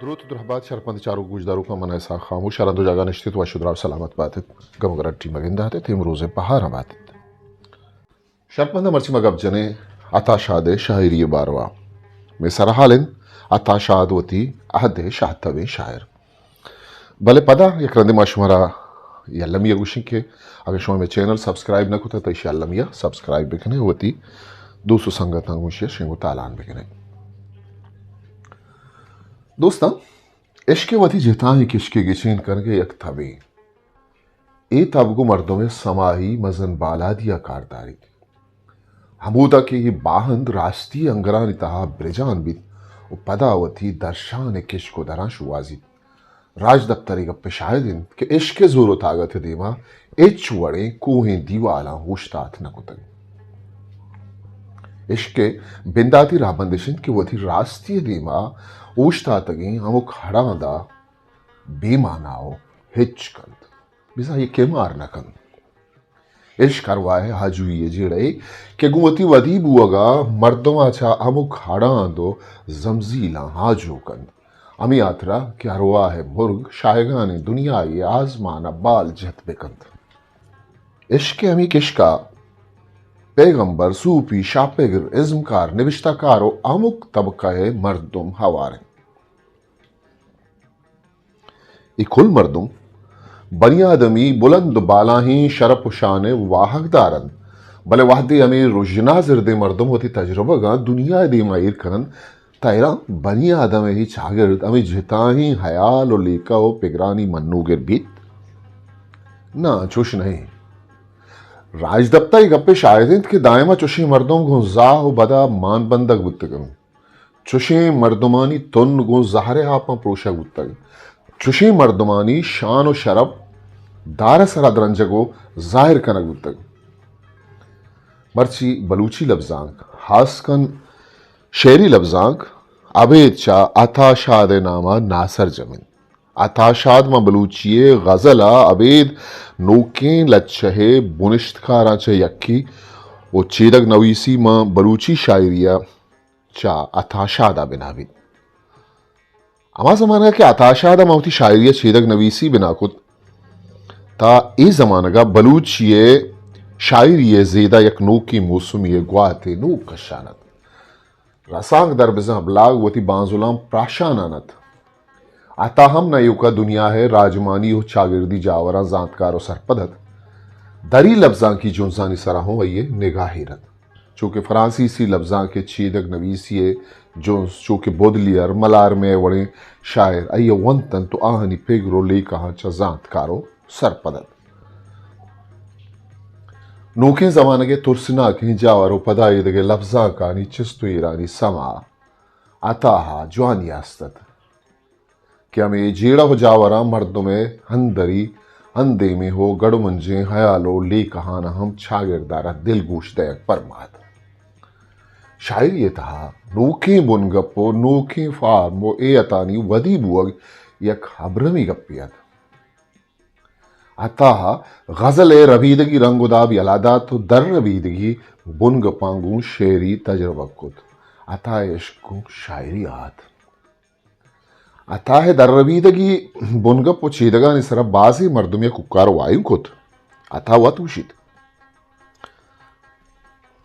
دروت درہبات شرپند چاروک گوشداروکاں، من اسحاق خاموش، ہر دو جاگہ نشتیت وش و دراہ سلامت باتیت، گم و گرٹی مگنداتیت، امروز پہاراں باتیت۔ شرپند مرچی ما گپ جنیں عطا شاد شاعری باروا۔ مئے سرحال انت عطا شاد وتی عہد شاہتبیں شاعر۔ بلے پدا یک رندے ما شمارا یہ المیہ گوشیں کہ اگر شما مئے چینل سبسکرائب نہ کتا تو ایشی المیہ سبسکرائب بکنے، وتی دوست و سنگتاں گوشی شنگ و تالان بکنے۔ دوستاں، عشق وتی جتائیں کشکے گچین کنگے یک تبے۔ اے تب گوں مردم سماہی مزن بالادیا کار داریت۔ ہمودا کہ اے باہند راستی انگرانی تہا برجان بیت و پدا وتی درشان کشک و دراں شوہازیت۔ راجدپتر اے گپ شاہد انت کہ عشق زور و طاقت دیما ہچ وڑیں کوہیں دیوالاں اوشتات نہ کتگ۔ عشق بنداتی راہبندش انت کہ وتی راستی دیما اوشتاتگیں ہمک ہڑاں دا بے مانا و ہچ کنت، بزاں اے کمار نہ کنت۔ عشق ارواہ آجوئی ء جیڑہ ء کہ گوں وتی ودی بوگ ء مردم ء چہ ہمک ہڑاند و زمزیلاں آجو کنت، ہمے ہاترا کہ ارواہ ء مرگ شاہگانیں دنیائی آزمان ء بال جت بہ کنت۔ عشق ء ہمے کشک ء پیغمبر، صوفی، شاپگر، ازمکار، نبشتہ کار و ہمک طبقہ ء مردم ہوار انت۔ اے کل مردم بنی آدمی بلند و بالاہیں شرپ و شان ء واہگ دار انت، بلے وہدے ہمے رژنا زردیں مردم وتی تجربگاں دنیا ء دیما ایر کن انت، تہ ایران بنی آدم ء چاگرد ہمے جتاہیں ہیال و لیکہ و پگرانی منوگر بیت؟ نہ، چوش نہ انت۔ راجدپتہ اے گپ ء شاہد انت کہ دائما چوشیں مردم گوں زاہ و بدا مان بندگ بوتگ انت۔ چوشیں مردمانی تن گوں زہر ء آپاں پروشگ بوتگ۔ چوشیں مردمانی شان و شرپ دار ء سرا درنجگ و ظاہر کنگ بوتگ۔ مرچی بلوچی لبزانک، ہاسکن شعری لبزانک، ابید چہ عطا شاد ء نام ء ناسرجم انت۔ عطا شاد ماں بلوچی ء غزل ء ابید نوکیں لچہ ء بنشتکاراں چہ یکے و چیدگ نویسی ماں بلوچی شاعری ء چہ عطا شاد ء بنا بیت۔ ہما زمانگ ء کہ عطا شاد ء ماں وتی شاعری ء چیدگ نویسی بنا کت، تا اے زمانگ ء بلوچی ء شاعری ء زیدہ یک نوکیں موسمی ء گواتے نوک کشان ات۔ رسانک در بزاں ابلاگ وتی بانزلاں پراشانان ات۔ عطا ہم نہ ایوکا دنیا ء راجمانی و چاگردی جاوراں زانتکار و سرپد ات۔ دری لبزانکی جنزانی سرا ہوں آئی ء نگاہ ایر ات۔ چو کہ فرانسیسی لبزانک ء چیدگ نویسی ء جنز، چو کہ بودلیئر، ملارمے ء وڑیں شاعر آئی ء ونت انت و آہانی پگر و لیکہاں چہ زانتکار و سرپد ات۔ نوکیں زمانگ ء ترسناکیں جاور و پدا ایدگہ لبزانکانی چست و ایرانی سما عطا ء جوانی است ات کہ ہمے جیڑہ و جاوراں مردم ء اندری اندیمیں ہو گڑمنجیں ہیال و لیکہان ء ہم چاگردار ء دلگوش دئیگ پرما ات۔ شاعری ء تہا نوکیں بنگپ و نوکیں فارم و اے اتانی ودی بوگ یک ہبرمی گپے ات۔ عطا ء غزل ء ربیدگی رنگ و داب یلا دات و در ربیدگی بنگپاں گوں شعری تجربہ کت۔ عطا ء عشق گوں شاعری ء ات۔ عطا ء در ربیدگی بنگپ و چیدگانی سرا بازیں مردمے ء کوکار و آیو کت۔ عطا وت گوشیت،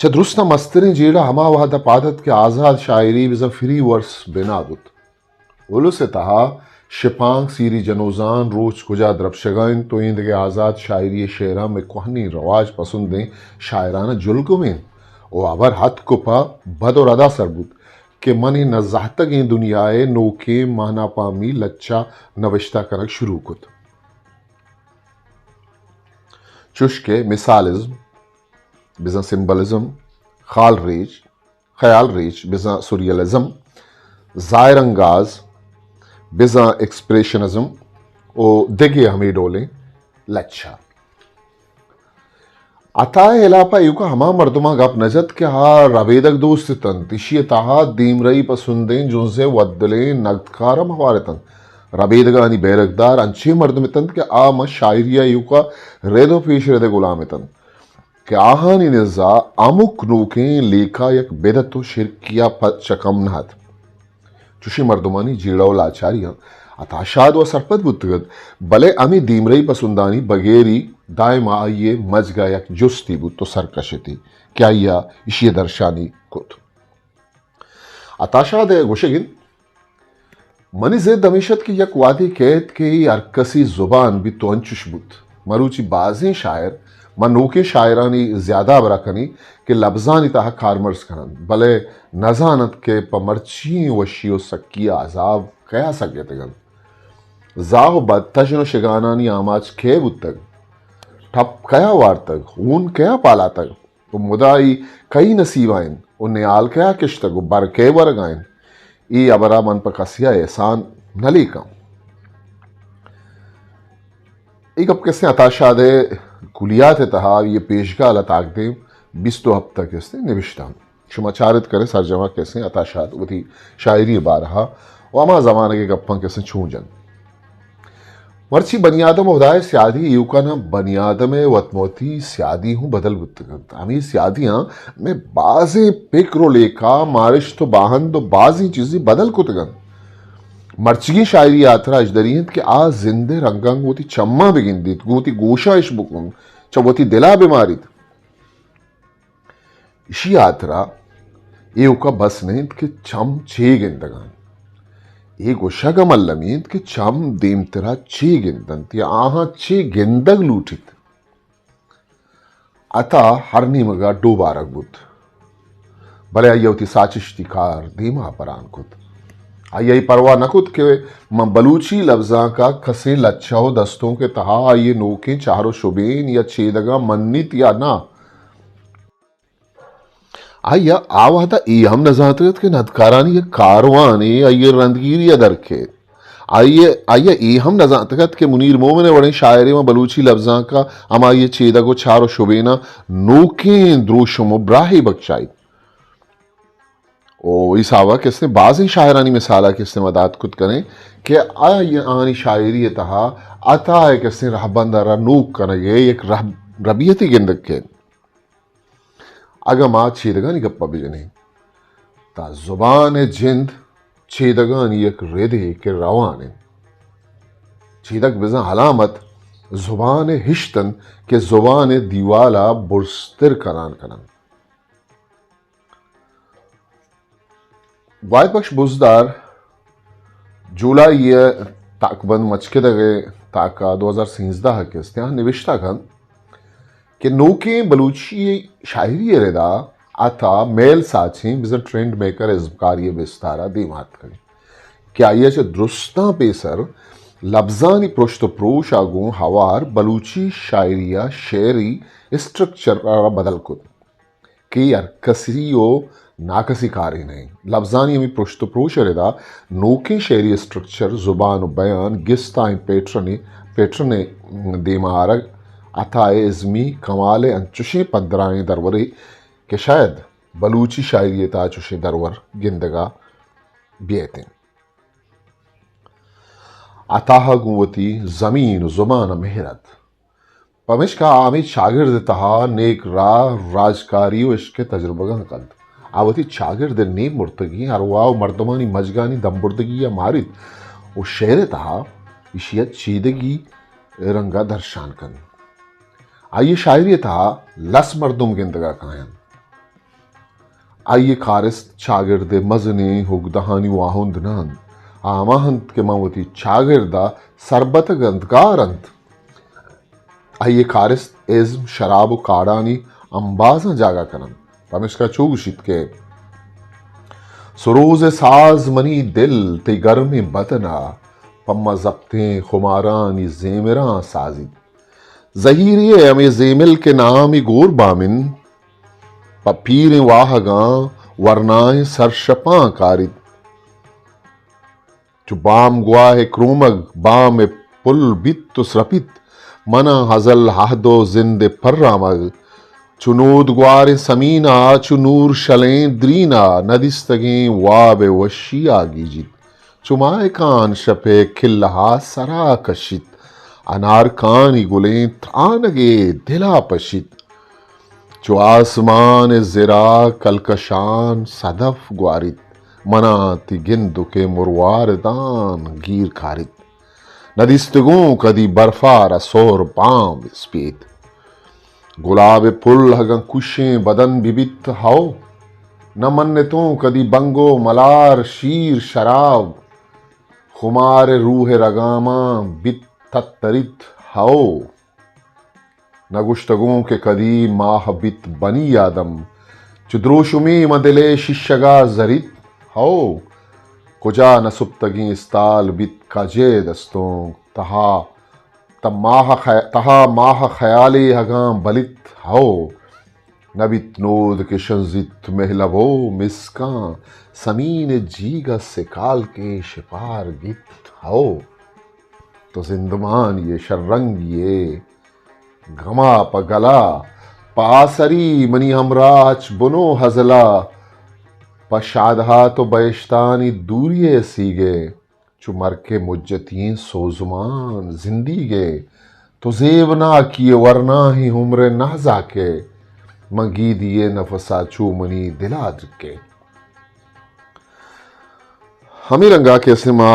چہ درستاں مستریں جیڑہ ہما وہد ء پاد ات کہ آزاد شاعری بزاں فری ورس بنا بوت۔ الس ء تہا شپانک، سیری جنوزان، روچ کجا درپشگا انت و ایندگہ آزاد شاعری ء شعراں مئے کوہنیں رواج پسندیں شاعرانہ جلگم انت و ہبر ہتک و پہ بد و ردا سر بوت کہ من اے نزہتگیں دنیا ء نوکیں مہناپامی لچہ نوشتہ کنگ شروع کت۔ چوش کہ مثالزم، بزاں سمبلزم، خال ریچ، خیال ریچ بزاں سوریلزم، ظاہر انگاز بزاں ایکسپریشنزم و دگہ ہمے ڈولیں لچہ۔ عطا ء ہلاپ ء ایوکا ہما مردماں گپ نہ جت کہ آ ربیدگ دوست اتنت، ایشی ء تہا دیمرئی پسندیں جنز ء ودلیں نگدکار ہم ہوار اتنت۔ ربیدگانی بیرکدار انچیں مردم اتنت کہ آ ماں شاعری ء ایوکا رد و پیش رد ء گلام اتنت۔ کہ آہانی نزا ہمک نوکیں لیکہ یک بدعت و شرکیا پد چہ کم نہ ات۔ چوشیں مردمانی جیڑہ و لاچاریاں عطا شاد و سرپد بوتگ ات، بلے ہمے دیمرئی پسندانی بگیری دائم آئی ء مجگ ء یک جستی بوت و سر کشتی کہ آئی ء ایشی ء درشانی کت۔ عطا شاد ء گوشگ انت، منی زند ہمیش ات کہ یک وہدے کیت کہ اے ہر کسی زبان بیت و انچش بوت۔ مروچی بازیں شاعر، من نوکیں شاعرانی زیادہ ہبرا کنی کہ لبزانی تہا کارمرز کننت، بلے نزاننت کہ پہ مرچی وشی و سکی ء عذاب کیا سگتگ انت۔ زاہ و بد، تژن و شگانانی آماچ کئے بوتگ؟ ٹپ کیا وارتگ؟ ہون کیا پالاتگ؟ و مدائی کئی نصیبا انت و نیال کیا کشتگ و بر کئے ورگا انت؟ اے ہبرا من پہ کسیا احسان نہ لیکاں۔ اے گپ کسیں عطا شاد ء کلیات ء تہا یہ پیشگال ء تاکدیم بیست و ہپت ء کسیں نبشتہ انت۔ شما چارت کرے سرجما کسیں عطا شاد وتی شاعری ء بارہا و ہما زمانگ ء گپاں کسیں چون جنت۔ مرچی بنی آدم و ہدائے سیادی ایوکا نہ بنی آدم ء وت موتی سیادی ہوں بدل بوتگ انت۔ ہمے سیادیاں مئے بازیں پکر و لیکہ، مارشت و باہند و بازیں چیزی بدل کتگ انت۔ مرچیگیں شاعری ء ہاترا اش دری انت کہ آ زند ء رنگاں گوں وتی چماں بگندیت، گوں وتی گوشاں اش بکنت، چہ وتی دلا بماریت۔ ایشی ہاترا ایوکا بس نہ انت کہ چم چے گندگاں۔ اے گوشگ ہم المی انت کہ چم دیمترا چے گندنت یا آہاں چے گندگ لوٹیت۔ عطا ہر نیمگا ڈوبارگ بوت، بلے آئی ء وتی ساچشتی کار دیما بران کت۔ آئی ء اے پرواہ نہ کت کہ من بلوچی لبزانک ء کسیں لچہ و دستونک ء تہا آئی ء نوکیں چہر و شبین یا چیدگاں منیت یا نہ۔ آئی ء آ وہد ء اے ہم نہ زانتگ ات کہ ندکارانی یک کاروانے آئی ء رندگیری ء در کیت۔ آئی ء، آئی ء اے ہم نہ زانتگ ات کہ منیر مومن ء وڑیں شاعرے ماں بلوچی لبزانک ء ہمائی ء چیدگ و چار و شبیناں نوکیں دروشم و براہے بکشائیت۔ او اے حساب ء کسیں بازیں شاعرانی مثال ء کسیں ما دات کت کنیں کہ آئی، آہانی شاعری ء تہا عطا ء کسیں رہبند ء را نوک کنگ ء یک رہ-، ربیتے گندگ کیت۔ اگاں ما چیدگانی گپ ء بجنیں، تاں زبان ء جند چیدگانی یک ردے کہ روان انت۔ چیدگ بزاں علامت زبان ء ہشت انت کہ زبان ء دیوال ء برزتر کنان کننت۔ واحد بخش بزدار جولائی ء تاکبند مچکدگ ء تاک ء دو ہزار سینزدہ ء کہ استیاں نبشتہ کنت کہ نوکیں بلوچی شاعری ء ردا عطا میل ساچیں بزاں ٹرینڈ میکر ازمکاری ء بستار ء دیما اتکگ کہ آئی ء چہ درستاں پیسر لبزانی پرشت و پروش ء گوں ہوار بلوچی شاعری ء شعری اسٹرکچر ء را بدل کت۔ کہ ہر کسی و ناکسی کارے نہ انت۔ لبزانی ہمے پرشت و پروش ء ردا نوکیں شعری اسٹرکچر، زبان و بیان، گستائیں پیٹرنے، پیٹرنے دیما آرگ عطا ء ازمی کمال ء انچشیں پدرائیں درورے کہ شاید بلوچی شاعری ء تہا چشیں درور گندگا بیئیت انت۔ عطا ء گوں وتی زمین و زبان ء مہر ات۔ پمیشکا آ ہمے چاگرد ء تہا نیک راہ، راجکاری و عشق ء تجربگاں کنت۔ آ وتی چاگرد ء نیم مرتگیں ارواہ و مردمانی مجگانی دمبردگی ء ماریت و شعر ء تہا ایشی ء چیدگی رنگ ء درشان کنت۔ آئی ء شاعری ء تہا لس مردم گندگ ء کاینت۔ آئی ء کارست چاگرد ء مزنیں ہگدہانی واہند نہ انت۔ آ ہما انت کہ من وتی چاگرد ء سربتگ انت، گار انت۔ آئی ء کارست ازم، شراب و کاڑانی امبازاں جاگہ کن انت۔ پمیشکا چو گوشیت کہ سروز ء ساز منی دل تئی گرمیں بدن ء پہ ما زپتیں خمارانی زیمراں سازیت۔ زہیری ء ہمے زیمل کہ نامی گور بامن پہ پیریں واہگاں ورنائیں سرشپاں کاریت۔ چو بام گواہ ء کرومگ بام ء پل بیت و سرپیت، منا ہزل عہد و زند ء پرامگ۔ چو نود گواریں سمینا، چو نور شلیں درینا، ندیستگیں واب ء وشی آ گیجیت۔ چو ماہکان شپ ء کلہا سرا کشیت، انارکانی گلیں ترانگے دلا پشیت۔ چو آسمان ء زرا کلکشان صدف گواریت، منا تی گندکے مروار دان گیر کاریت۔ نہ دیستگوں کدی برفارا سہر پام اسپیت۔ گلاب پل اگاں کوشیں بدن ببیت ہئو۔ نہ منتوں کدی بنگ و ملار شیر شراب۔ خمار روح رگاماں بیت تتریت ہئو۔ نہ گوشتگوں کہ کدی ماہ بیت بنی آدم۔ چو دروشمے ماں دلے شیشگا زریت ہئو۔ کجا نہ سپتگیں استال بیت کجے دستوں تہا۔ تہ ماہ خی-، تہا ماہ خیالے اگاں بلیت ہئو۔ نہ بیت نود کہ شنزیت مہلب و مسکاں، سمین جیگ ء سکالکیں شپار گیت ہئو۔ تو زندمانی ء شررنگی ء گما پہ گلا، پہ آسری منی ہمراہ اچ بنو ہزلا، پہ شادہات و بہشتانی دوری ء سیگے۔ چو مرکے مجتی ایں سوزمان زندیگے، تو زیبناکی ء ورناہیں عمر ء نازاکے، من گیدی ء نفسا چو منی دلا جکے۔ ہمے رنگا کہ اسے ما،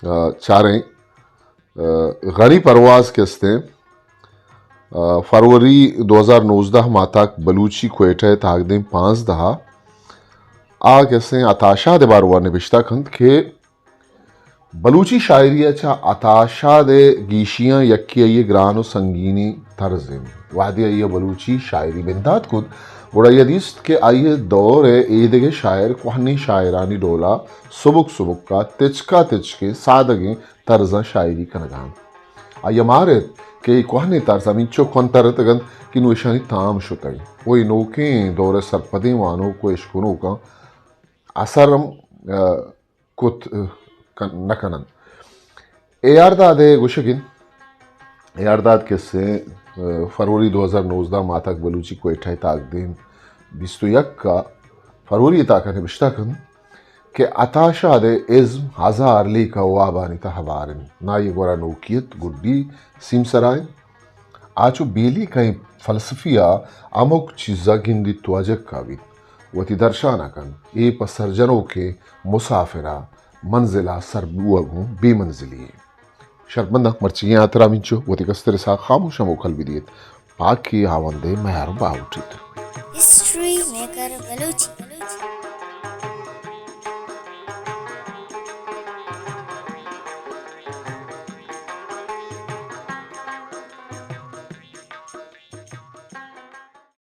آ، چاریں، آ، غنی پرواز کہ استیں، آ، فروری دو ہزار نوزدہ ماتاک بلوچی کوئٹہ ء تاکدیم پانزدہ آ کہ اسے عطا شاد ء باروا نبشتہ کنت کہ بلوچی شاعری ء چہ عطا شاد ء گیشیاں یکے آئی ء گران و سنگینیں طرز انت۔ وہدے آئی ء بلوچی شاعری بندات کت، گڑا آئی ء دیست کہ آئی ء دور ء ایدگہ شاعر کوہنیں شاعرانی ڈولا سبک سبک ء تچکا تچکیں سادگیں طرزاں شاعری کنگا انت۔ آئی ء مارت کہ اے کوہنیں طرز ہمینچو کوہن ترتگ انت کہ نوں ایشانی تام شتگ و اے نوکیں دور ء سرپدیں وانوک و اشکنوکاں اثر ہم، آ، کت، ء، کن-، نہ کننت۔ اے آر داد ء گوشگ انت، اے آر داد کہ سے، ء، فروری دو ہزار نوزدہ ماتاک بلوچی کوئٹہ ء تاکدیم بیست و یک ء فروری ء تاکا نبشتہ کنت کہ عطا شاد ء ازم ہزار لیکہ و وابانی تہ ہوار انت، نہ آئی ء گورا نوکیت گڈی سیمسرا انت۔ آ چو بیلی کئیں فلسفی ء ہمک چیز ء گندیت و اجکا بیت، وتی درشان ء کنت۔ اے پہ سرجنوکیں مسافر ء منزل ء سر بوگ گوں بے منزلی یے۔ شرپمنداں مرچیگیں ہاترا ہمینچو وتی کستر ء ساہ خاموش ء موکل بدیت۔ پاکی ہاوند ء مہر باہوٹ ایت۔ ہسٹری میکر بلوچی۔